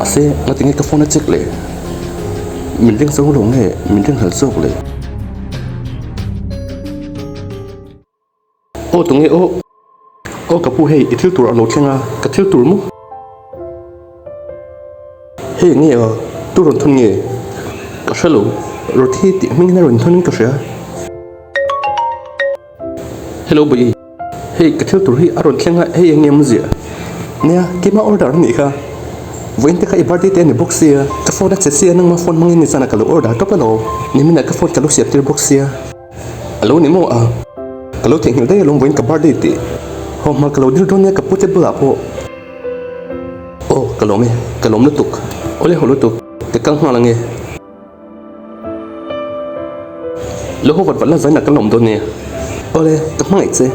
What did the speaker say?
Mahse, ngatinge ka phone a check le? Min ring zo lo nge min ring hal zawk le? Aw tunge aw? Aw ka pu hei i thil tur a lo thleng a, ka thil tur maw? Hei nge aw, tu rawn thun nge? Ka hre lo, Ruthi tih hmingin a rawn thun in ka hria. Hello bawi, hei ka thil tur hi a rawn thleng a, hei eng nge awm ziah? Nia, keimah order a nih kha. Vawiin te kha i birthday te a ni bawk sia, ka phone a che sia nangma phone hmangin nizan ah ka lo order tawp alo, nimin ah ka phone ka lo siam tir bawk sia. A lo ni maw a? Ka lo theihnghilh daih alawm vawiin ka birthday tih. Haw hma ka lo dil dawn nia ka pu te bulah pawh. Aw, ka lawm e, ka lawm lutuk. Awle haw lutuk, ka kal nghal ange. Lo haw vat vat la zainah ka lawm dawn nia. Awle, ka hmangaih che.